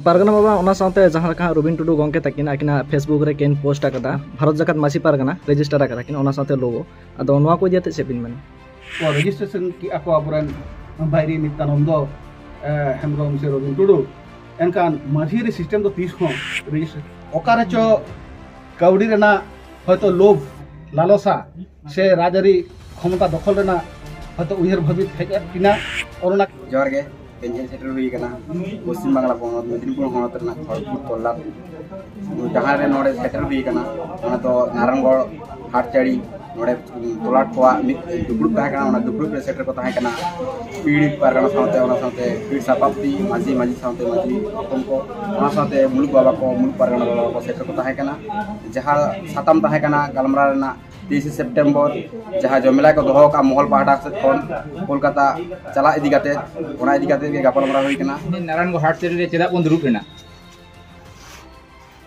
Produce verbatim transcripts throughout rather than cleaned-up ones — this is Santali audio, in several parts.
ᱯᱟᱨᱜᱟᱱᱟ ᱵᱟᱵᱟ, ᱚᱱᱟ ᱥᱟᱶᱛᱮ ᱡᱟᱦᱟᱸ ᱞᱮᱠᱟ ᱦᱟᱸᱜ ᱨᱚᱵᱤᱱ ᱴᱩᱰᱩ ᱜᱚᱢᱠᱮ ᱛᱟᱹᱠᱤᱱ ᱟᱹᱠᱤᱱᱟᱜ Facebook ᱨᱮ ᱠᱤᱱ ᱯᱳᱥᱴ ᱟᱠᱟᱫᱟ, ᱵᱷᱟᱨᱚᱛ ᱡᱟᱠᱟᱛ ᱢᱟᱹᱡᱷᱤ ᱯᱟᱨᱜᱟᱱᱟ ᱨᱮᱡᱤᱥᱴᱟᱨ ᱟᱠᱟᱫᱟ ᱠᱤᱱ, ᱚᱱᱟ ᱥᱟᱶᱛᱮ ᱞᱳᱜᱳ, ᱟᱫᱚ ᱱᱚᱣᱟ ᱠᱚ ᱤᱫᱤ ᱠᱟᱛᱮ ᱪᱮᱫ ᱵᱤᱱ ᱢᱮᱱᱟ? ᱠᱚ ᱨᱮᱡᱤᱥᱴᱨᱮᱥᱚᱱ ᱠᱮᱜᱼᱟ ᱠᱚ ᱟᱵᱚᱨᱮᱱ ᱵᱟᱭᱨᱤ ᱱᱤᱛᱭᱟᱱᱚᱱᱫᱚ, ᱮ, ᱦᱮᱢᱵᱨᱚᱢ ᱥᱮ ᱨᱚᱵᱤᱱ ᱴᱩᱰᱩ᱾ ᱮᱱᱠᱷᱟᱱ ᱢᱟᱹᱡᱷᱤ ᱨᱮ ᱥᱤᱥᱴᱮᱢ ᱫᱚ ᱛᱤᱥ ᱦᱚᱸ ᱨᱮᱡᱤᱥᱴᱨᱮᱥᱚᱱ, ᱚᱠᱟ ᱨᱮᱪᱚ ᱠᱟᱹᱣᱰᱤ ᱨᱮᱱᱟᱜ ᱦᱚᱭᱛᱚ ᱞᱳᱵᱷ, ᱞᱟᱞᱚᱥᱟ ᱥᱮ ᱨᱟᱡᱽᱟᱹᱨᱤ ᱠᱷᱚᱢᱚᱛᱟ ᱫᱚᱠᱷᱚᱞ ᱨᱮᱱᱟᱜ ᱦᱚᱭᱛᱚ ᱩᱭᱦᱟᱹᱨ ᱵᱷᱟᱹᱵᱤᱛ ᱦᱮᱡ ᱮᱫ ᱠᱤᱱᱟ, ᱚᱱᱟ ᱡᱚᱦᱟᱨ ᱜᱮ᱾ ᱛᱮᱦᱮᱧ ᱦᱮᱡ ᱥᱮᱴᱮᱨ ᱦᱩᱭ ᱟᱠᱟᱱᱟ ᱯᱚᱥᱪᱤᱢ ᱵᱟᱝᱞᱟ ᱯᱚᱱᱚᱛ ᱢᱮᱫᱽᱱᱤᱯᱩᱨ ᱦᱚᱱᱚᱛ ᱨᱮᱱᱟᱜ ᱠᱷᱚᱲᱜᱚᱯᱩᱨ ᱛᱚᱞᱞᱟᱴ, ᱡᱟᱦᱟᱸ ᱨᱮ ᱱᱚᱰᱮ ᱥᱮᱴᱮᱨ ᱦᱩᱭ ᱟᱠᱟᱱᱟ, ᱚᱱᱟ ᱫᱚ ᱱᱟᱨᱟᱱᱜᱚᱲ ᱦᱟᱴᱪᱟᱹᱲᱤ, ᱱᱚᱰᱮ ᱛᱚᱞᱞᱟᱴ ᱠᱚᱣᱟᱜ ᱢᱤᱫ ᱫᱩᱯᱲᱩᱵ ᱛᱟᱦᱮᱸ ᱠᱟᱱᱟ᱾ ᱚᱱᱟ ᱫᱩᱯᱲᱩᱵ ᱨᱮ ᱥᱮᱴᱮᱨ ᱠᱚ ᱛᱟᱦᱮᱸ ᱠᱟᱱᱟ ᱯᱤᱲ ᱯᱟᱨᱜᱟᱱᱟ ᱥᱟᱶᱛᱮ, ᱚᱱᱟ ᱥᱟᱶᱛᱮ ᱯᱤᱲ ᱥᱟᱯᱟᱵ ᱛᱤ ᱢᱟᱹᱡᱷᱤ, ᱢᱟᱹᱡᱷᱤ ᱥᱟᱶᱛᱮ ᱢᱟᱹᱡᱷᱤ ᱦᱚᱯᱚᱱ ᱠᱚ, ᱚᱱᱟ ᱥᱟᱶᱛᱮ ᱢᱩᱞᱩᱠ ᱵᱟᱵᱟ ᱠᱚ, ᱢᱩᱞᱩᱠ ᱯᱟᱨᱜᱟᱱᱟ ᱵᱟᱵᱟ ᱠᱚ ᱥᱮᱴᱮᱨ ᱠᱚ ᱛᱟᱦᱮᱸ ᱠᱟᱱᱟ᱾ ᱡᱟᱦᱟᱸ ᱥᱟᱛᱟᱢ ᱛᱟᱦᱮᱸ ᱠᱟᱱᱟ ᱜᱟᱞᱢᱟᱨᱟᱣ ᱨᱮᱱᱟᱜ ᱛᱮᱭᱤᱥᱮ ᱥᱮᱯᱴᱮᱢᱵᱚᱨ, ᱡᱟᱦᱟᱸ ᱡᱚᱢᱮᱞᱟᱭ ᱠᱚ ᱫᱚᱦᱚ ᱠᱟᱜᱼᱟ ᱢᱚᱦᱚᱞ ᱯᱟᱦᱴᱟ ᱥᱮᱫ ᱠᱷᱚᱱ ᱠᱳᱞᱠᱟᱛᱟ ᱪᱟᱞᱟᱜ ᱤᱫᱤ ᱠᱟᱛᱮ, ᱚᱱᱟ ᱤᱫᱤ ᱠᱟᱛᱮ ᱜᱮ ᱜᱟᱯᱟᱞᱢᱟᱨᱟᱣ ᱦᱩᱭ ᱠᱟᱱᱟ᱾ ᱱᱟᱨᱟᱭᱚᱱᱜᱚᱲ ᱦᱟᱴ ᱪᱟᱹᱨᱤ ᱨᱮ ᱪᱮᱫᱟᱜ ᱵᱚᱱ ᱫᱩᱲᱩᱵ ᱞᱮᱱᱟ?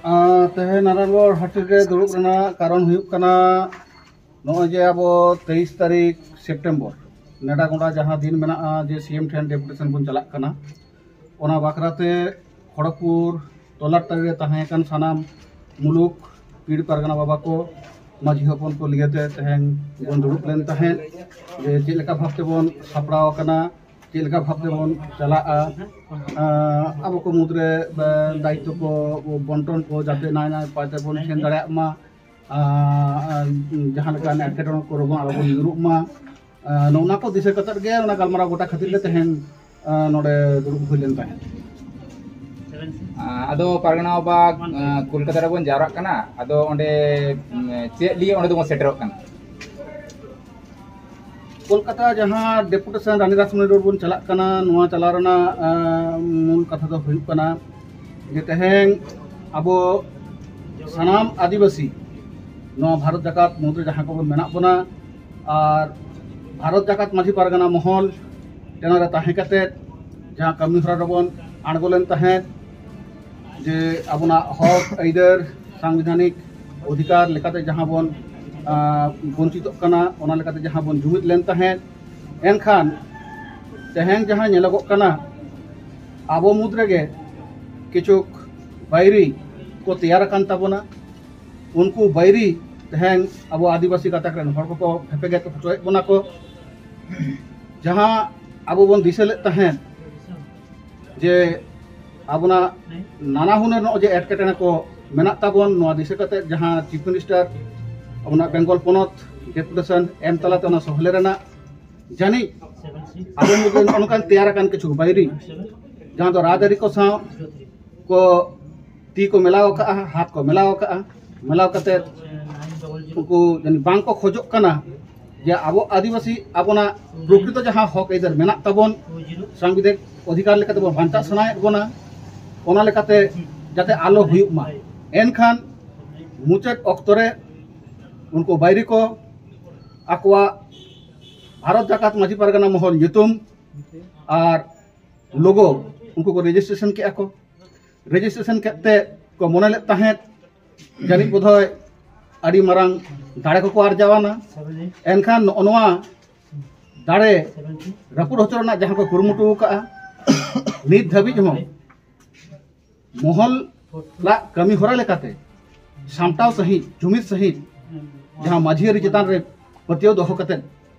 ᱟᱸ, ᱛᱮᱦᱮᱧ ᱱᱟᱨᱟᱭᱚᱱᱜᱚᱲ ᱦᱟᱴ ᱨᱮ ᱫᱩᱲᱩᱵ ᱨᱮᱱᱟᱜ ᱠᱟᱨᱚᱱ ᱦᱩᱭᱩᱜ ᱠᱟᱱᱟ, ᱱᱚᱜᱼᱚᱭ ᱡᱮ ᱟᱵᱚ ᱛᱮᱭᱤᱥ ᱛᱟᱹᱨᱤᱠᱷ ᱥᱮᱯᱴᱮᱢᱵᱚᱨ ᱱᱮᱰᱟ ᱜᱚᱸᱰᱟ ᱡᱟᱦᱟᱸ ᱫᱤᱱ ᱢᱮᱱᱟᱜᱼᱟ ᱡᱮ ᱥᱤ ᱮᱢ ᱴᱷᱮᱱ ᱰᱮᱯᱩᱴᱮᱥᱚᱱ ᱵᱚᱱ ᱪᱟᱞᱟᱜ ᱠᱟᱱᱟ, ᱚᱱᱟ ᱵᱟᱠᱷᱨᱟ ᱛᱮ ᱠᱷᱚᱲᱚᱜᱽᱯᱩᱨ ᱛᱚᱞᱟᱴ ᱛᱟᱹᱨᱤ ᱨᱮ ᱛᱟᱦᱮᱸ ᱟᱠᱟᱱ ᱥᱟᱱᱟᱢ ᱢᱩᱞᱩᱠ ᱯᱤᱲ ᱯᱟᱨᱜᱟᱱᱟ ᱵᱟᱵᱟ ᱠᱚ, ᱢᱟᱹᱡᱷᱤ ᱦᱚᱯᱚᱱ ᱠᱚ ᱞᱤᱭᱟᱹᱛᱮ ᱛᱮᱦᱮᱧ ᱵᱚᱱ ᱫᱩᱲᱩᱵ ᱞᱮᱱ ᱛᱟᱦᱮᱸᱫ ᱡᱮ ᱪᱮᱫ ᱞᱮᱠᱟ ᱵᱷᱟᱵᱽ ᱛᱮᱵᱚᱱ ᱥᱟᱯᱲᱟᱣ ᱟᱠᱟᱱᱟ, ᱪᱮᱫ ᱞᱮᱠᱟ ᱵᱷᱟᱵᱽ ᱛᱮᱵᱚᱱ ᱪᱟᱞᱟᱜᱼᱟ᱾ ᱟᱸ, ᱟᱵᱚ ᱠᱚ ᱢᱩᱫᱽᱨᱮ, ᱟᱸ, ᱫᱟᱭᱤᱛᱛᱚ ᱠᱚ ᱵᱚᱱᱴᱚᱱ ᱠᱚ ᱡᱟᱛᱮ ᱱᱟᱭ ᱱᱟᱭ ᱯᱟᱭ ᱛᱮᱵᱚᱱ ᱥᱮᱱ ᱫᱟᱲᱮᱭᱟᱜ ᱢᱟ, ᱟᱸ, ᱡᱟᱦᱟᱸ ᱞᱮᱠᱟᱱ ᱮᱴᱠᱮᱴᱚᱬᱮ ᱠᱚᱨᱮ ᱵᱚᱱ ᱟᱞᱚ ᱵᱚᱱ ᱧᱩᱨᱩᱜ ᱢᱟ, ᱟᱸ, ᱱᱚᱜᱼᱚ ᱱᱟ ᱠᱚ ᱫᱤᱥᱟᱹ ᱠᱟᱛᱮᱫ ᱜᱮ ᱚᱱᱟ ᱜᱟᱞᱢᱟᱨᱟᱣ ᱜᱚᱴᱟ ᱠᱷᱟᱹᱛᱤᱨ ᱜᱮ ᱛᱮᱦᱮᱧ, ᱟᱸ, ᱱᱚᱰᱮ ᱫᱩᱲᱩᱵ ᱦᱩᱭ ᱞᱮᱱ ᱛᱟᱦᱮᱸᱫ᱾ ᱟᱸ, ᱟᱫᱚ ᱯᱟᱨᱜᱟᱱᱟ ᱵᱟᱵᱟ, ᱟᱸ, ᱠᱳᱞᱠᱟᱛᱟ ᱨᱮᱵᱚᱱ ᱡᱟᱣᱨᱟᱜ ᱠᱟᱱᱟ, ᱟᱫᱚ ᱚᱸᱰᱮ, ᱩᱸ, ᱪᱮᱫ ᱞᱟᱹᱜᱤᱫ ᱚᱸᱰᱮ ᱫᱚᱵᱚᱱ ᱥᱮᱴᱮᱨᱚᱜ ᱠᱟᱱᱟ? ᱠᱳᱞᱠᱟᱛᱟ ᱡᱟᱦᱟᱸ ᱰᱮᱯᱩᱴᱮᱥᱚᱱ ᱨᱟᱱᱤ ᱨᱟᱥᱢᱚᱱᱤ ᱨᱳᱰ ᱵᱚᱱ ᱪᱟᱞᱟᱜ ᱠᱟᱱᱟ, ᱱᱚᱣᱟ ᱪᱟᱞᱟᱣ ᱨᱮᱱᱟᱜ, ᱟᱸ, ᱢᱩᱞ ᱠᱟᱛᱷᱟ ᱫᱚ ᱦᱩᱭᱩᱜ ᱠᱟᱱᱟ ᱡᱮ ᱛᱮᱦᱮᱧ ᱟᱵᱚ ᱥᱟᱱᱟᱢ ᱟᱹᱫᱤᱵᱟᱹᱥᱤ ᱱᱚᱣᱟ ᱵᱷᱟᱨᱚᱛ ᱡᱟᱠᱟᱛ ᱢᱩᱫᱽᱨᱮ ᱡᱟᱦᱟᱸ ᱠᱚᱵᱚᱱ ᱢᱮᱱᱟᱜ ᱵᱚᱱᱟ, ᱟᱨ ᱵᱷᱟᱨᱚᱛ ᱡᱟᱠᱟᱛ ᱢᱟᱹᱡᱷᱤ ᱯᱟᱨᱜᱟᱱᱟ ᱢᱚᱦᱚᱞ ᱴᱷᱮᱱ ᱨᱮ ᱛᱟᱦᱮᱸ ᱠᱟᱛᱮᱫ ᱡᱟᱦᱟᱸ ᱠᱟᱹᱢᱤ ᱦᱚᱨᱟ ᱨᱮᱵᱚᱱ ᱟᱬᱜᱚ ᱞᱮᱱ ᱛᱟᱦᱮᱸᱫ, ᱡᱮ ᱟᱵᱚᱱᱟᱜ ᱦᱚᱠ ᱟᱹᱭᱫᱟᱹᱨ, ᱥᱟᱝᱵᱤᱫᱷᱟᱱᱤᱠ ᱚᱫᱷᱤᱠᱟᱨ ᱞᱮᱠᱟᱛᱮ ᱡᱟᱦᱟᱸ ᱵᱚᱱ, ᱟᱸ, ᱵᱚᱧᱪᱤᱛᱚᱜ ᱠᱟᱱᱟ, ᱚᱱᱟ ᱞᱮᱠᱟᱛᱮ ᱡᱟᱦᱟᱸ ᱵᱚᱱ ᱡᱩᱢᱤᱫ ᱞᱮᱱ ᱛᱟᱦᱮᱸᱫ, ᱮᱱᱠᱷᱟᱱ ᱛᱮᱦᱮᱧ ᱡᱟᱦᱟᱸ ᱧᱮᱞᱚᱜᱚᱜ ᱠᱟᱱᱟ, ᱟᱵᱚ ᱢᱩᱫᱽ ᱨᱮᱜᱮ ᱠᱤᱪᱷᱩᱠ ᱵᱟᱹᱭᱨᱤ ᱠᱚ ᱛᱮᱭᱟᱨ ᱟᱠᱟᱱ ᱛᱟᱵᱚᱱᱟ᱾ ᱩᱱᱠᱩ ᱵᱟᱹᱭᱨᱤ ᱛᱮᱦᱮᱧ ᱟᱵᱚ ᱟᱹᱫᱤᱵᱟᱹᱥᱤ ᱜᱟᱛᱟᱠ ᱨᱮᱱ ᱦᱚᱲ ᱠᱚᱠᱚ ᱵᱷᱮᱯᱮᱜᱮᱫ ᱦᱚᱪᱚᱭᱮᱫ ᱵᱚᱱᱟ ᱠᱚ᱾ ᱡᱟᱦᱟᱸ ᱟᱵᱚ ᱵᱚᱱ ᱫᱤᱥᱟᱹ ᱞᱮᱫ ᱛᱟᱦᱮᱸᱫ ᱡᱮ ᱟᱵᱚᱱᱟᱜ ᱱᱟᱱᱟ ᱦᱩᱱᱟᱹᱨ ᱱᱚᱜᱼᱚᱭ ᱡᱮ ᱮᱴᱠᱮᱴᱚᱬᱮ ᱠᱚ ᱢᱮᱱᱟᱜ ᱛᱟᱵᱚᱱ, ᱱᱚᱣᱟ ᱫᱤᱥᱟᱹ ᱠᱟᱛᱮ ᱡᱟᱦᱟᱸ ᱪᱤᱯ ᱢᱤᱱᱤᱥᱴᱟᱨ ᱟᱵᱚᱱᱟᱜ ᱵᱮᱝᱜᱚᱞ ᱯᱚᱱᱚᱛ ᱰᱮᱯᱩᱴᱮᱥᱚᱱ ᱮᱢ ᱛᱟᱞᱟᱛᱮ ᱚᱱᱟ ᱥᱚᱦᱞᱮ ᱨᱮᱱᱟᱜ ᱡᱟᱹᱱᱤᱡ ᱟᱵᱚ ᱢᱩᱫᱽᱨᱮ ᱱᱚᱜᱼᱚ ᱱᱚᱝᱠᱟᱱ ᱛᱮᱭᱟᱨ ᱟᱠᱟᱱ ᱠᱤᱪᱷᱩ ᱵᱟᱹᱭᱨᱤ, ᱡᱟᱦᱟᱸ ᱫᱚ ᱨᱟᱡᱽᱟᱹᱨᱤ ᱠᱚ ᱥᱟᱶ ᱠᱚ ᱛᱤ ᱠᱚ ᱢᱮᱞᱟᱣ ᱟᱠᱟᱫᱼᱟ, ᱦᱟᱛ ᱠᱚ ᱢᱮᱞᱟᱣ ᱟᱠᱟᱫᱼᱟ᱾ ᱢᱮᱞᱟᱣ ᱠᱟᱛᱮ ᱩᱱᱠᱩ ᱡᱟᱹᱱᱤᱡ ᱵᱟᱝ ᱠᱚ ᱠᱷᱚᱡᱚᱜ ᱠᱟᱱᱟ ᱡᱮ ᱟᱵᱚ ᱟᱹᱫᱤᱵᱟᱹᱥᱤ ᱟᱵᱚᱱᱟᱜ ᱯᱨᱚᱠᱨᱤᱛᱚ ᱡᱟᱦᱟᱸ ᱦᱚᱠ ᱟᱹᱭᱫᱟᱹᱨ ᱢᱮᱱᱟᱜ ᱛᱟᱵᱚᱱ, ᱥᱟᱝᱵᱤᱫᱷᱟᱱᱤᱠ ᱚᱫᱷᱤᱠᱟᱨ ᱞᱮᱠᱟᱛᱮ ᱵᱚᱱ ᱵᱟᱧᱪᱟᱜ ᱥᱟᱱᱟᱭᱮᱫ ᱵᱚᱱᱟ, ᱚᱱᱟ ᱞᱮᱠᱟᱛᱮ ᱡᱟᱛᱮ ᱟᱞᱚ ᱦᱩᱭᱩᱜ ᱢᱟ᱾ ᱮᱱᱠᱷᱟᱱ ᱢᱩᱪᱟᱹᱫ ᱚᱠᱛᱚ ᱨᱮ ᱩᱱᱠᱩ ᱵᱟᱹᱭᱨᱤ ᱠᱚ ᱟᱠᱚᱣᱟᱜ ᱵᱷᱟᱨᱚᱛ ᱡᱟᱠᱟᱛ ᱢᱟᱹᱡᱷᱤ ᱯᱟᱨᱜᱟᱱᱟ ᱢᱚᱦᱚᱞ ᱧᱩᱛᱩᱢ ᱟᱨ ᱞᱳᱜᱳ ᱩᱱᱠᱩ ᱠᱚ ᱨᱮᱡᱤᱥᱴᱨᱮᱥᱚᱱ ᱠᱮᱜᱼᱟ ᱠᱚ᱾ ᱨᱮᱡᱤᱥᱴᱨᱮᱥᱚᱱ ᱠᱮᱫ ᱛᱮ ᱠᱚ ᱢᱚᱱᱮ ᱞᱮᱫ ᱛᱟᱦᱮᱸᱫ ᱡᱟᱹᱱᱤᱡ ᱵᱳᱫᱷᱚᱭ ᱟᱹᱰᱤ ᱢᱟᱨᱟᱝ ᱫᱟᱲᱮ ᱠᱚᱠᱚ ᱟᱨᱡᱟᱣᱟᱱᱟ᱾ ᱮᱱᱠᱷᱟᱱ ᱱᱚᱜᱼᱚ ᱱᱚᱣᱟ ᱫᱟᱲᱮ ᱨᱟᱹᱯᱩᱫ ᱦᱚᱪᱚ ᱨᱮᱱᱟᱜ ᱡᱟᱦᱟᱸ ᱠᱚ ᱠᱩᱨᱩᱢᱩᱴᱩ ᱟᱠᱟᱫᱼᱟ, ᱱᱤᱛ ᱫᱷᱟᱹᱵᱤᱡ ᱦᱚᱸ ᱢᱚᱦᱚᱞ ᱨᱮᱱᱟᱜ ᱠᱟᱹᱢᱤ ᱦᱚᱨᱟ ᱞᱮᱠᱟᱛᱮ ᱥᱟᱢᱴᱟᱣ ᱥᱟᱺᱦᱤᱡ, ᱡᱩᱢᱤᱫ ᱥᱟᱺᱦᱤᱡ ᱡᱟᱦᱟᱸ ᱢᱟᱹᱡᱷᱤ ᱟᱹᱨᱤ ᱪᱮᱛᱟᱱ ᱨᱮ ᱯᱟᱹᱛᱭᱟᱹᱣ ᱫᱚᱦᱚ ᱠᱟᱛᱮ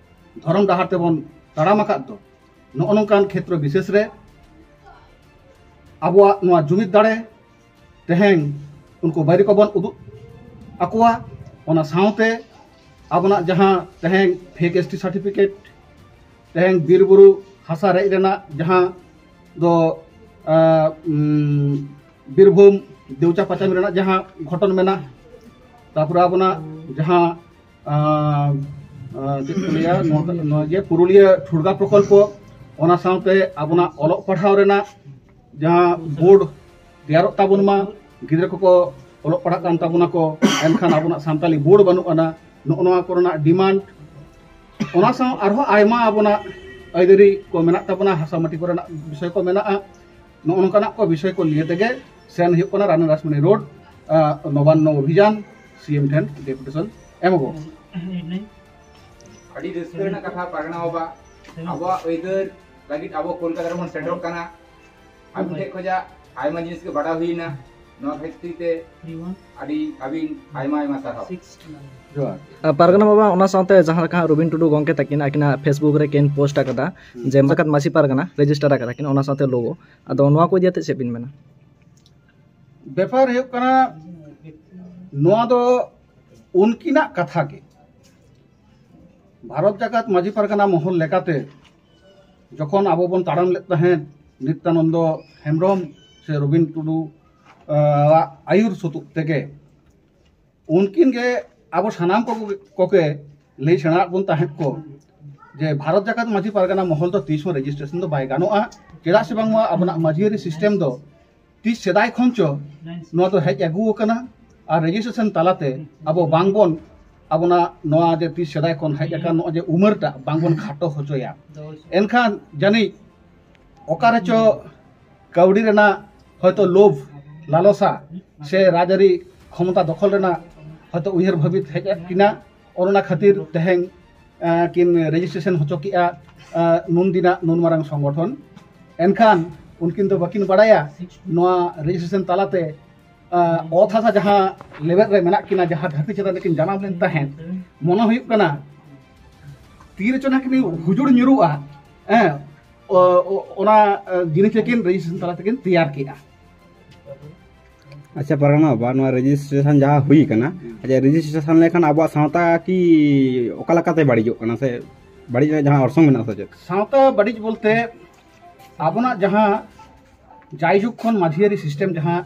ᱫᱷᱚᱨᱚᱢ ᱰᱟᱦᱟᱨ ᱛᱮᱵᱚᱱ ᱛᱟᱲᱟᱢ ᱟᱠᱟᱫ ᱫᱚ, ᱱᱚᱜᱼᱚ ᱱᱚᱝᱠᱟᱱ ᱠᱷᱮᱛᱨᱚ ᱵᱤᱥᱮᱥ ᱨᱮ ᱟᱵᱚᱣᱟᱜ ᱱᱚᱣᱟ ᱡᱩᱢᱤᱫ ᱫᱟᱲᱮ ᱛᱮᱦᱮᱧ ᱩᱱᱠᱩ ᱵᱟᱹᱭᱨᱤ ᱠᱚᱵᱚᱱ ᱩᱫᱩᱜ ᱟᱠᱚᱣᱟ᱾ ᱚᱱᱟ ᱥᱟᱶᱛᱮ ᱟᱵᱚᱱᱟᱜ ᱡᱟᱦᱟᱸ ᱛᱮᱦᱮᱧ ᱯᱷᱮᱠ ᱮᱥ ᱴᱤ ᱥᱟᱨᱴᱤᱯᱷᱤᱠᱮᱴ, ᱛᱮᱦᱮᱧ ᱵᱤᱨ ᱵᱩᱨᱩ ᱦᱟᱥᱟ ᱨᱮᱡ ᱨᱮᱱᱟᱜ ᱡᱟᱦᱟᱸ ᱫᱚ ᱟᱸ, ᱩᱢ, ᱵᱤᱨᱵᱷᱩᱢ ᱫᱮᱣᱪᱟ ᱯᱟᱪᱟᱢᱤ ᱨᱮᱱᱟᱜ ᱡᱟᱦᱟᱸ ᱜᱷᱚᱴᱚᱱ ᱢᱮᱱᱟᱜ, ᱛᱟᱨᱯᱚᱨᱮ ᱟᱵᱚᱱᱟᱜ ᱡᱟᱦᱟᱸ ᱟᱸ, ᱟᱸ, ᱪᱮᱫ ᱠᱚ ᱞᱟᱹᱭᱟ, ᱱᱚᱣᱟ ᱱᱚᱣᱟ ᱡᱮ ᱯᱩᱨᱩᱞᱤᱭᱟᱹ ᱴᱷᱩᱲᱜᱟ ᱯᱨᱚᱠᱚᱞᱯᱚ, ᱚᱱᱟ ᱥᱟᱶᱛᱮ ᱟᱵᱚᱱᱟᱜ ᱚᱞᱚᱜ ᱯᱟᱲᱦᱟᱣ ᱨᱮᱱᱟᱜ ᱡᱟᱦᱟᱸ ᱵᱳᱨᱰ ᱛᱮᱭᱟᱨᱚᱜ ᱛᱟᱵᱚᱱ ᱢᱟ, ᱜᱤᱫᱽᱨᱟᱹ ᱠᱚᱠᱚ ᱚᱞᱚᱜ ᱯᱟᱲᱦᱟᱜ ᱠᱟᱱ ᱛᱟᱵᱚᱱᱟ ᱠᱚ, ᱮᱱᱠᱷᱟᱱ ᱟᱵᱚᱱᱟᱜ ᱥᱟᱱᱛᱟᱞᱤ ᱵᱳᱨᱰ ᱵᱟᱹᱱᱩᱜ ᱟᱱᱟ, ᱱᱚᱜᱼᱚ ᱱᱚᱣᱟ ᱠᱚᱨᱮᱱᱟᱜ ᱰᱤᱢᱟᱱᱰ᱾ ᱚᱱᱟ ᱥᱟᱶ ᱟᱨᱦᱚᱸ ᱟᱭᱢᱟ ᱟᱵᱚᱱᱟᱜ ᱟᱹᱭᱫᱟᱹᱨᱤ ᱠᱚ ᱢᱮᱱᱟᱜ ᱛᱟᱵᱚᱱᱟ, ᱦᱟᱥᱟ ᱢᱟᱹᱴᱤ ᱠᱚᱨᱮᱱᱟᱜ ᱵᱤᱥᱚᱭ ᱠᱚ ᱢᱮᱱᱟᱜᱼᱟ᱾ ᱱᱚᱜᱼᱚ ᱱᱚᱝᱠᱟᱱᱟᱜ ᱠᱚ ᱵᱤᱥᱚᱭ ᱠᱚ ᱱᱤᱭᱮ ᱛᱮᱜᱮ ᱥᱮᱱ ᱦᱩᱭᱩᱜ ᱠᱟᱱᱟ ᱨᱟᱱᱤ ᱨᱟᱥᱢᱟᱱᱤ ᱨᱳᱰ, ᱟᱸ, ᱱᱚᱵᱟᱱᱱᱚ ᱚᱵᱷᱤᱡᱟᱱ, ᱥᱤ ᱮᱢ ᱴᱷᱮᱱ ᱰᱮᱯᱩᱴᱮᱥᱚᱱ ᱮᱢᱚᱜᱚᱜ᱾ ᱟᱹᱰᱤ ᱨᱟᱹᱥᱠᱟᱹ ᱨᱮᱱᱟᱜ ᱠᱟᱛᱷᱟ ᱯᱟᱨᱜᱟᱱᱟ ᱵᱟᱵᱟ, ᱟᱵᱚᱣᱟᱜ ᱟᱹᱭᱫᱟᱹᱨ ᱞᱟᱹᱜᱤᱫ ᱟᱵᱚ ᱠᱳᱞᱠᱟᱛᱟ ᱨᱮᱵᱚᱱ ᱥᱮᱴᱮᱨᱚᱜ ᱠᱟᱱᱟ᱾ ᱟᱵᱚ ᱴᱷᱮᱱ ᱠᱷᱚᱱᱟᱜ ᱟᱭᱢᱟ ᱡᱤᱱᱤᱥ ᱜᱮ ᱵᱟᱰᱟᱭ ᱦᱩᱭᱱᱟ᱾ ᱱᱚᱣᱟ ᱠᱷᱟᱹᱛᱤᱨ ᱛᱮ ᱟᱹᱰᱤ ᱟᱹᱵᱤᱱ ᱟᱭᱢᱟ ᱟᱭᱢᱟ ᱥᱟᱨᱦᱟᱣ᱾ ᱡᱚᱦᱟᱨ᱾ ᱟᱨ ᱯᱟᱨᱜᱟᱱᱟ ᱵᱟᱵᱟ, ᱚᱱᱟ ᱥᱟᱶᱛᱮ ᱡᱟᱦᱟᱸ ᱞᱮᱠᱟ ᱦᱟᱸᱜ ᱨᱚᱵᱤᱱ ᱴᱩᱰᱩ ᱜᱚᱢᱠᱮ ᱛᱟᱹᱠᱤᱱ ᱟᱹᱠᱤᱱᱟᱜ ᱯᱷᱮᱥᱵᱩᱠ ᱨᱮ ᱠᱤᱱ ᱯᱳᱥᱴ ᱟᱠᱟᱫᱟ ᱡᱮ ᱡᱟᱠᱟᱛ ᱢᱟᱹᱡᱷᱤ ᱯᱟᱨᱜᱟᱱᱟ ᱨᱮᱡᱤᱥᱴᱟᱨ ᱟᱠᱟᱫᱟ ᱠᱤᱱ, ᱚᱱᱟ ᱥᱟᱶᱛᱮ ᱞᱳᱜᱳ, ᱟᱫᱚ ᱱᱚᱣᱟ ᱠᱚ ᱤᱫᱤ ᱠᱟᱛᱮ ᱪᱮᱫ ᱵᱤᱱ ᱢᱮᱱᱟ? ᱵᱮᱯᱟᱨ ᱦᱩᱭᱩᱜ ᱠᱟᱱᱟ, ᱱᱚᱣᱟ ᱫᱚ ᱩᱱᱠᱤᱱᱟᱜ ᱠᱟᱛᱷᱟ ᱜᱮ᱾ ᱵᱷᱟᱨᱚᱛ ᱡᱟᱠᱟᱛ ᱢᱟᱹᱡᱷᱤ ᱯᱟᱨᱜᱟᱱᱟ ᱢᱚᱦᱚᱞ ᱞᱮᱠᱟᱛᱮ ᱡᱚᱠᱷᱚᱱ ᱟᱵᱚ ᱵᱚᱱ ᱛᱟᱲᱟᱢ ᱞᱮᱫ ᱛᱟᱦᱮᱸᱫ ᱱᱤᱛᱭᱟᱱᱚᱱᱫᱚ ᱦᱮᱢᱵᱨᱚᱢ ᱥᱮ ᱨᱚᱵᱤᱱ ᱴᱩᱰᱩ ᱟᱜ ᱟᱹᱭᱩᱨ ᱥᱩᱛᱩᱜ ᱛᱮᱜᱮ, ᱩᱱᱠᱤᱱ ᱜᱮ ᱟᱵᱚ ᱥᱟᱱᱟᱢ ᱠᱚ ᱠᱚᱜᱮ ᱞᱟᱹᱭ ᱥᱮᱬᱟᱣᱟᱫ ᱵᱚᱱ ᱛᱟᱦᱮᱸᱫ ᱠᱚ ᱡᱮ ᱵᱷᱟᱨᱚᱛ ᱡᱟᱠᱟᱛ ᱢᱟᱹᱡᱷᱤ ᱯᱟᱨᱜᱟᱱᱟ ᱢᱚᱦᱚᱞ ᱫᱚ ᱛᱤᱥ ᱦᱚᱸ ᱨᱮᱡᱤᱥᱴᱨᱮᱥᱚᱱ ᱫᱚ ᱵᱟᱭ ᱜᱟᱱᱚᱜᱼᱟ᱾ ᱪᱮᱫᱟᱜ ᱥᱮ ᱵᱟᱝᱢᱟ ᱟᱵᱚᱱᱟᱜ ᱢᱟᱹᱡᱷᱤᱭᱟᱹᱨᱤ ᱥᱤᱥᱴᱮᱢ ᱫᱚ ᱛᱤᱥ ᱥᱮᱫᱟᱭ ᱠᱷᱚᱱ ᱪᱚ ᱱᱚᱣᱟ ᱫᱚ ᱦᱮᱡ ᱟᱹᱜᱩ ᱟᱠᱟᱱᱟ᱾ ᱟᱨ ᱨᱮᱡᱤᱥᱴᱨᱮᱥᱚᱱ ᱛᱟᱞᱟᱛᱮ ᱟᱵᱚ ᱵᱟᱝᱵᱚᱱ, ᱟᱵᱚᱱᱟᱜ ᱱᱚᱣᱟ ᱡᱮ ᱛᱤᱥ ᱥᱮᱫᱟᱭ ᱠᱷᱚᱱ ᱦᱮᱡ ᱟᱠᱟᱱ ᱱᱚᱜᱼᱚᱭ ᱡᱮ ᱩᱢᱟᱹᱨᱴᱟᱜ ᱵᱟᱝᱵᱚᱱ ᱠᱷᱟᱴᱚ ᱦᱚᱪᱚᱭᱟ᱾ ᱮᱱᱠᱷᱟᱱ ᱡᱟᱹᱱᱤᱡ ᱚᱠᱟᱨᱮ ᱪᱚ ᱠᱟᱹᱣᱰᱤ ᱨᱮᱱᱟᱜ ᱦᱚᱭᱛᱚ ᱞᱳᱵᱷ, ᱞᱟᱞᱚᱥᱟ ᱥᱮ ᱨᱟᱡᱽᱟᱹᱨᱤ ᱠᱷᱚᱢᱚᱛᱟ ᱫᱚᱠᱷᱚᱞ ᱨᱮᱱᱟᱜ ᱦᱚᱭᱛᱚ ᱩᱭᱦᱟᱹᱨ ᱵᱷᱟᱹᱵᱤᱛ ᱦᱮᱡ ᱟᱫ ᱠᱤᱱᱟ᱾ ᱚᱱᱟ ᱠᱷᱟᱹᱛᱤᱨ ᱛᱮᱦᱮᱧ ᱟᱸ, ᱠᱤᱱ ᱨᱮᱡᱤᱥᱴᱨᱮᱥᱚᱱ ᱦᱚᱪᱚ ᱠᱮᱜᱼᱟ ᱟᱸ, ᱱᱩᱱ ᱫᱤᱱᱟᱜ ᱱᱩᱱ ᱢᱟᱨᱟᱝ ᱥᱚᱝᱜᱚᱴᱷᱚᱱ᱾ ᱮᱱᱠᱷᱟᱱ ᱩᱱᱠᱤᱱ ᱫᱚ ᱵᱟᱹᱠᱤᱱ ᱵᱟᱲᱟᱭᱟ ᱱᱚᱣᱟ ᱨᱮᱡᱤᱥᱴᱨᱮᱥᱚᱱ ᱛᱟᱞᱟᱛᱮ ᱟᱸ, ᱚᱛ ᱦᱟᱥᱟ ᱡᱟᱦᱟᱸ ᱞᱮᱵᱮᱫ ᱨᱮ ᱢᱮᱱᱟᱜ ᱠᱤᱱᱟ, ᱡᱟᱦᱟᱸ ᱫᱷᱟᱹᱨᱛᱤ ᱪᱮᱛᱟᱱ ᱨᱮᱠᱤᱱ ᱡᱟᱱᱟᱢ ᱞᱮᱱ ᱛᱟᱦᱮᱸᱫ, ᱢᱚᱱᱮ ᱦᱩᱭᱩᱜ ᱠᱟᱱᱟ ᱛᱤ ᱨᱮᱪᱚ ᱱᱟᱜ ᱠᱤᱱ ᱦᱩᱡᱩᱲ ᱧᱩᱨᱩᱜᱼᱟ᱾ ᱦᱮᱸ, ᱚ- ᱚ- ᱚᱱᱟ ᱟᱸ, ᱡᱤᱱᱤᱥ ᱜᱮᱠᱤᱱ ᱨᱮᱡᱤᱥᱴᱨᱮᱥᱚᱱ ᱛᱟᱞᱟ ᱛᱮᱠᱤᱱ ᱛᱮᱭᱟᱨ ᱠᱮᱜᱼᱟ᱾ ᱟᱪᱪᱷᱟ ᱯᱟᱨᱜᱟᱱᱟ ᱵᱟᱵᱟ, ᱱᱚᱣᱟ ᱨᱮᱡᱤᱥᱴᱨᱮᱥᱚᱱ ᱡᱟᱦᱟᱸ ᱦᱩᱭ ᱠᱟᱱᱟ, ᱟᱪᱪᱷᱟ, ᱨᱮᱡᱤᱥᱴᱨᱮᱥᱚᱱ ᱞᱮᱠᱷᱟᱱ ᱟᱵᱚᱣᱟᱜ ᱥᱟᱶᱛᱟ ᱠᱤ ᱚᱠᱟ ᱞᱮᱠᱟᱛᱮ ᱵᱟᱹᱲᱤᱡᱚᱜ ᱠᱟᱱᱟ ᱥᱮ ᱵᱟᱹᱲᱤᱡ ᱨᱮᱱᱟᱜ ᱡᱟᱦᱟᱸ ᱚᱨᱥᱚᱝ ᱢᱮᱱᱟᱜᱼᱟ ᱥᱮ ᱪᱮᱫ? ᱥᱟᱶᱛᱟ ᱵᱟᱹᱲᱤᱡ ᱵᱚᱞᱛᱮ ᱟᱵᱚᱱᱟᱜ ᱡᱟᱦᱟᱸ ᱡᱟᱭᱡᱩᱜᱽ ᱠᱷᱚᱱ ᱢᱟᱹᱡᱷᱤᱭᱟᱹᱨᱤ ᱥᱤᱥᱴᱮᱢ ᱡᱟᱦᱟᱸ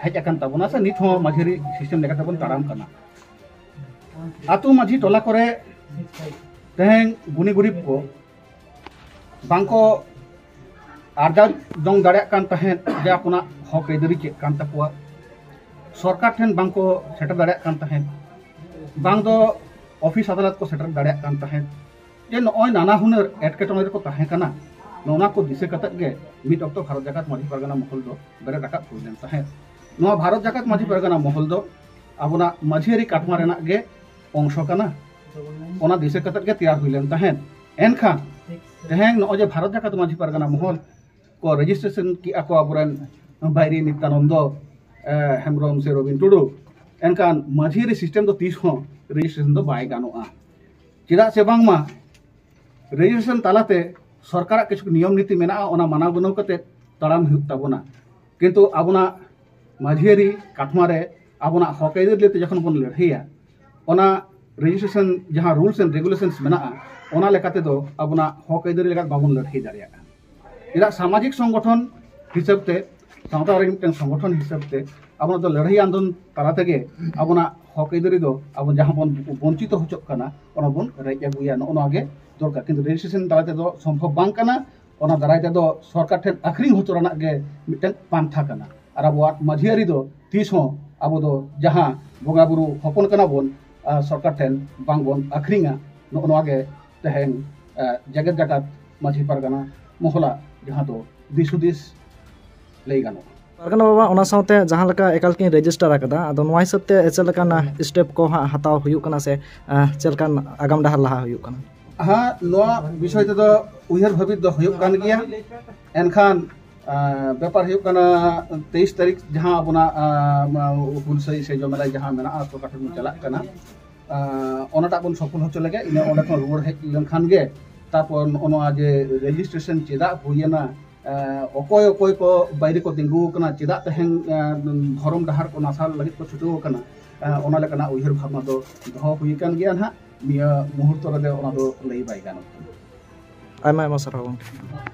ᱦᱮᱡ ᱟᱠᱟᱱ ᱛᱟᱵᱚᱱᱟ ᱥᱮ ᱱᱤᱛ ᱦᱚᱸ ᱢᱟᱹᱡᱷᱤᱭᱟᱹᱨᱤ ᱥᱤᱥᱴᱮᱢ ᱞᱮᱠᱟᱛᱮ ᱵᱚᱱ ᱛᱟᱲᱟᱢ ᱠᱟᱱᱟ᱾ ᱟᱹᱛᱩ ᱢᱟᱹᱡᱷᱤ ᱴᱚᱞᱟ ᱠᱚᱨᱮ ᱛᱮᱦᱮᱧ ᱜᱩᱱᱤ ᱜᱩᱨᱤᱵ ᱠᱚ ᱵᱟᱝᱠᱚ ᱟᱨᱡᱟᱣ ᱡᱚᱝ ᱫᱟᱲᱮᱭᱟᱜ ᱠᱟᱱ ᱛᱟᱦᱮᱸᱫ ᱡᱮ ᱟᱠᱚᱱᱟᱜ ᱦᱚᱠ ᱟᱹᱭᱫᱟᱹᱨᱤ ᱪᱮᱫ ᱠᱟᱱ ᱛᱟᱠᱚᱣᱟ, ᱥᱚᱨᱠᱟᱨ ᱴᱷᱮᱱ ᱵᱟᱝᱠᱚ ᱥᱮᱴᱮᱨ ᱫᱟᱲᱮᱭᱟᱜ ᱠᱟᱱ ᱛᱟᱦᱮᱸᱫ, ᱵᱟᱝ ᱫᱚ ᱚᱯᱷᱤᱥ ᱟᱫᱟᱞᱚᱛ ᱠᱚ ᱥᱮᱴᱮᱨ ᱫᱟᱲᱮᱭᱟᱜ ᱠᱟᱱ ᱛᱟᱦᱮᱸᱫ᱾ ᱡᱮ ᱱᱚᱜᱼᱚᱭ ᱱᱟᱱᱟ ᱦᱩᱱᱟᱹᱨ ᱮᱴᱠᱮᱴᱚᱬᱮ ᱨᱮᱠᱚ ᱛᱟᱦᱮᱸ ᱠᱟᱱᱟ, ᱱᱚᱜᱼᱚ ᱱᱟ ᱠᱚ ᱫᱤᱥᱟᱹ ᱠᱟᱛᱮᱫ ᱜᱮ ᱢᱤᱫ ᱚᱠᱛᱚ ᱵᱷᱟᱨᱚᱛ ᱡᱟᱠᱟᱛ ᱢᱟᱹᱡᱷᱤ ᱯᱟᱨᱜᱟᱱᱟ ᱢᱚᱦᱚᱞ ᱫᱚ ᱵᱮᱨᱮᱫ ᱨᱟᱠᱟᱵ ᱦᱩᱭ ᱞᱮᱱ ᱛᱟᱦᱮᱸᱫ᱾ ᱱᱚᱣᱟ ᱵᱷᱟᱨᱚᱛ ᱡᱟᱠᱟᱛ ᱢᱟᱹᱡᱷᱤ ᱯᱟᱨᱜᱟᱱᱟ ᱢᱚᱦᱚᱞ ᱫᱚ ᱟᱵᱚᱱᱟᱜ ᱢᱟᱹᱡᱷᱤᱭᱟᱹᱨᱤ ᱠᱟᱴᱢᱟ ᱨᱮᱱᱟᱜ ᱜᱮ ᱚᱝᱥᱚ ᱠᱟᱱᱟ᱾ ᱚᱱᱟ ᱫᱤᱥᱟᱹ ᱠᱟᱛᱮᱫ ᱜᱮ ᱛᱮᱭᱟᱨ ᱦᱩᱭ ᱞᱮᱱ ᱛᱟᱦᱮᱸᱫ᱾ ᱮᱱᱠᱷᱟᱱ ᱛᱮᱦᱮᱧ ᱱᱚᱜᱼᱚᱭ ᱡᱮ ᱵᱷᱟᱨᱚᱛ ᱡᱟᱠᱟᱛ ᱢᱟᱹᱡᱷᱤ ᱯᱟᱨᱜᱟᱱᱟ ᱢᱚᱦᱚᱞ ᱠᱚ ᱨᱮᱡᱤᱥᱴᱨᱮᱥᱚᱱ ᱠᱮᱜᱼᱟ ᱠᱚ ᱟᱵᱚᱨᱮᱱ ᱵᱟᱭᱨᱤ ᱱᱤᱛᱭᱟᱱᱚᱱᱫᱚ ᱦᱮᱢᱵᱨᱚᱢ ᱥᱮ ᱨᱚᱵᱤᱱ ᱴᱩᱰᱩ, ᱮᱱᱠᱷᱟᱱ ᱢᱟᱹᱡᱷᱤ ᱟᱹᱨᱤ ᱥᱤᱥᱴᱮᱢ ᱫᱚ ᱛᱤᱥ ᱦᱚᱸ ᱨᱮᱡᱤᱥᱴᱨᱮᱥᱚᱱ ᱫᱚ ᱵᱟᱭ ᱜᱟᱱᱚᱜᱼᱟ᱾ ᱪᱮᱫᱟᱜ ᱥᱮ ᱵᱟᱝᱢᱟ ᱨᱮᱡᱤᱥᱴᱨᱮᱥᱚᱱ ᱛᱟᱞᱟᱛᱮ ᱥᱚᱨᱠᱟᱨᱟᱜ ᱠᱤᱪᱷᱩ ᱱᱤᱭᱚᱢ ᱱᱤᱛᱤ ᱢᱮᱱᱟᱜᱼᱟ, ᱚᱱᱟ ᱢᱟᱱᱟᱣ ᱜᱩᱱᱟᱹᱣ ᱠᱟᱛᱮ ᱛᱟᱲᱟᱢ ᱦᱩᱭᱩᱜ ᱛᱟᱵᱚᱱᱟ᱾ ᱠᱤᱱᱛᱩ ᱟᱵᱚᱱᱟᱜ ᱢᱟᱹᱡᱷᱤ ᱟᱹᱨᱤ ᱠᱟᱴᱷᱢᱟ ᱨᱮ ᱟᱵᱚᱱᱟᱜ ᱦᱚᱠ ᱟᱹᱭᱫᱟᱹᱨᱤ ᱞᱟᱹᱜᱤᱫ ᱡᱚᱠᱷᱚᱱ ᱵᱚᱱ ᱞᱟᱹᱲᱦᱟᱹᱭᱟ, ᱚᱱᱟ ᱨᱮᱡᱤᱥᱴᱨᱮᱥᱚᱱ ᱡᱟᱦᱟᱸ ᱨᱩᱞᱥ ᱮᱱᱰ ᱨᱮᱜᱩᱞᱮᱥᱚᱱᱥ ᱢᱮᱱᱟᱜᱼᱟ, ᱚᱱᱟ ᱞᱮᱠᱟᱛᱮ ᱫᱚ ᱟᱵᱚᱱᱟᱜ ᱦᱚᱠ ᱟᱹᱭᱫᱟᱹᱨᱤ ᱞᱮᱠᱟ ᱵᱟᱵᱚᱱ ᱞᱟᱹᱲᱦᱟᱹᱭ ᱫᱟᱲᱮᱭᱟᱜᱼᱟ᱾ ᱪᱮᱫᱟᱜ ᱥᱟᱢᱟᱡᱤᱠ ᱥᱚᱝᱜᱚᱴᱷᱚᱱ ᱦᱤᱥᱟᱹᱵ ᱛᱮ, ᱥᱟᱶᱛᱟ ᱨᱮ ᱢᱤᱫᱴᱟᱝ ᱥᱚᱝᱜᱚᱴᱷᱚᱱ ᱦᱤᱥᱟᱹᱵ ᱛᱮ ᱟᱵᱚᱱᱟᱜ ᱫᱚ ᱞᱟᱹᱲᱦᱟᱹᱭ ᱟᱱᱫᱳᱞᱚᱱ ᱛᱟᱞᱟ ᱛᱮᱜᱮ ᱟᱵᱚᱱᱟᱜ ᱦᱚᱠ ᱟᱹᱭᱫᱟᱹᱨᱤ ᱫᱚ ᱟᱵᱚ ᱡᱟᱦᱟᱸ ᱵᱚᱱ ᱵᱚᱧᱪᱤᱛᱚ ᱦᱚᱪᱚᱜ ᱠᱟᱱᱟ, ᱚᱱᱟ ᱵᱚᱱ ᱨᱮᱡ ᱟᱹᱜᱩᱭᱟ᱾ ᱱᱚᱜᱼᱚ ᱱᱚᱣᱟ ᱜᱮ ᱫᱚᱨᱠᱟᱨ᱾ ᱠᱤᱱᱛᱩ ᱨᱮᱡᱤᱥᱴᱨᱮᱥᱚᱱ ᱛᱟᱞᱟ ᱛᱮᱫᱚ ᱥᱚᱢᱵᱷᱚᱵ ᱵᱟᱝ ᱠᱟᱱᱟ᱾ ᱚᱱᱟ ᱫᱟᱨᱟᱭ ᱛᱮᱫᱚ ᱥᱚᱨᱠᱟᱨ ᱴᱷᱮᱱ ᱟᱹᱠᱷᱨᱤᱧ ᱦᱚᱪᱚ ᱨᱮᱱᱟᱜ ᱜᱮ ᱢᱤᱫᱴᱟᱝ ᱯᱟᱱᱛᱷᱟ ᱠᱟᱱᱟ᱾ ᱟᱨ ᱟᱵᱚᱣᱟᱜ ᱢᱟᱹᱡᱷᱤ ᱟᱹᱨᱤ ᱫᱚ ᱛᱤᱥ ᱦᱚᱸ ᱟᱵᱚ ᱫᱚ ᱡᱟᱦᱟᱸ ᱵᱚᱸᱜᱟ ᱵᱩᱨᱩ ᱦᱚᱯᱚᱱ ᱠᱟᱱᱟ ᱵᱚᱱ, ᱟᱨ ᱥᱚᱨᱠᱟᱨ ᱴᱷᱮᱱ ᱵᱟᱝ ᱵᱚᱱ ᱟᱹᱠᱷᱨᱤᱧᱟ᱾ ᱱᱚᱜᱼᱚ ᱱᱚᱣᱟ ᱜᱮ ᱛᱮᱦᱮᱧ, ᱟᱨ, ᱡᱮᱜᱮᱛ ᱡᱟᱠᱟᱛ ᱢᱟᱹᱡᱷᱤ ᱯᱟᱨᱜᱟᱱᱟ ᱢᱚᱦᱚᱞᱟ ᱡᱟᱦᱟᱸ ᱫᱚ ᱫᱤᱥ ᱦᱩᱫᱤᱥ ᱞᱟᱹᱭ ᱜᱟᱱᱚᱜᱼᱟ᱾ ᱯᱟᱨᱜᱟᱱᱟ ᱵᱟᱵᱟ, ᱚᱱᱟ ᱥᱟᱶᱛᱮ ᱡᱟᱦᱟᱸ ᱞᱮᱠᱟ ᱮᱠᱟᱞ ᱠᱤᱱ ᱨᱮᱡᱤᱥᱴᱟᱨ ᱟᱠᱟᱫᱟ, ᱟᱫᱚ ᱱᱚᱣᱟ ᱦᱤᱥᱟᱹᱵ ᱛᱮ ᱪᱮᱫ ᱞᱮᱠᱟᱱ ᱥᱴᱮᱯ ᱠᱚ ᱦᱟᱸᱜ ᱦᱟᱛᱟᱣ ᱦᱩᱭᱩᱜ ᱠᱟᱱᱟ ᱥᱮ, ᱟᱸ, ᱪᱮᱫ ᱞᱮᱠᱟᱱ ᱟᱜᱟᱢ ᱰᱟᱦᱟᱨ ᱞᱟᱦᱟ ᱦᱩᱭᱩᱜ ᱠᱟᱱᱟ? ᱦᱮᱸ, ᱱᱚᱣᱟ ᱵᱤᱥᱚᱭ ᱛᱮᱫᱚ ᱩᱭᱦᱟᱹᱨ ᱵᱷᱟᱹᱵᱤᱛ ᱫᱚ ᱦᱩᱭᱩᱜ ᱠᱟᱱ ᱜᱮᱭᱟ᱾ ᱮᱱᱠᱷᱟᱱ, ᱟᱸ, ᱵᱮᱯᱟᱨ ᱦᱩᱭᱩᱜ ᱠᱟᱱᱟ, ᱛᱮᱭᱤᱥ ᱛᱟᱹᱨᱤᱠᱷ ᱡᱟᱦᱟᱸ ᱟᱵᱚᱱᱟᱜ, ᱟᱸ, ᱦᱩᱞᱥᱟᱹᱭ ᱥᱮ ᱡᱚᱢᱮᱞᱟᱭ ᱡᱟᱦᱟᱸ ᱢᱮᱱᱟᱜᱼᱟ, ᱥᱚᱨᱠᱟᱨ ᱴᱷᱮᱱ ᱵᱚᱱ ᱪᱟᱞᱟᱜ ᱠᱟᱱᱟ, ᱟᱸ, ᱚᱱᱟᱴᱟᱜ ᱵᱚᱱ ᱥᱚᱯᱷᱚᱞ ᱦᱚᱪᱚ ᱞᱮᱜᱮ᱾ ᱤᱱᱟᱹ ᱚᱸᱰᱮ ᱠᱷᱚᱱ ᱨᱩᱣᱟᱹᱲ ᱦᱮᱡ ᱞᱮᱱᱠᱷᱟᱱ ᱜᱮ ᱛᱟᱨᱯᱚᱨ ᱱᱚᱜᱼᱚ ᱱᱚᱣᱟ ᱡᱮ ᱨᱮᱡᱤᱥᱴᱨᱮᱥᱚᱱ ᱪᱮᱫᱟᱜ ᱦᱩᱭᱮᱱᱟ, ᱮᱸ, ᱚᱠᱚᱭ ᱚᱠᱚᱭ ᱠᱚ ᱵᱟᱭᱨᱤ ᱠᱚ ᱛᱤᱸᱜᱩ ᱟᱠᱟᱱᱟ, ᱪᱮᱫᱟᱜ ᱛᱮᱦᱮᱧ, ᱮᱸ, ᱫᱷᱚᱨᱚᱢ ᱰᱟᱦᱟᱨ ᱠᱚ ᱱᱟᱥᱟᱣ ᱞᱟᱹᱜᱤᱫ ᱠᱚ ᱪᱷᱩᱴᱟᱹᱣ ᱟᱠᱟᱱᱟ, ᱮᱸ, ᱚᱱᱟ ᱞᱮᱠᱟᱱᱟᱜ ᱩᱭᱦᱟᱹᱨ ᱵᱷᱟᱵᱽᱱᱟ ᱫᱚ ᱫᱚᱦᱚ ᱦᱩᱭ ᱟᱠᱟᱱ ᱜᱮᱭᱟ ᱱᱟᱦᱟᱜ᱾ ᱱᱤᱭᱟᱹ ᱢᱩᱦᱩᱨᱛᱚ ᱨᱮᱫᱚ ᱚᱱᱟ ᱫᱚ ᱞᱟᱹᱭ ᱵᱟᱭ ᱜᱟᱱᱚᱜ ᱠᱟᱱᱟ᱾ ᱟᱭᱢᱟ ᱟᱭᱢᱟ ᱥᱟᱨᱦᱟᱣ ᱜᱚᱢᱠᱮ᱾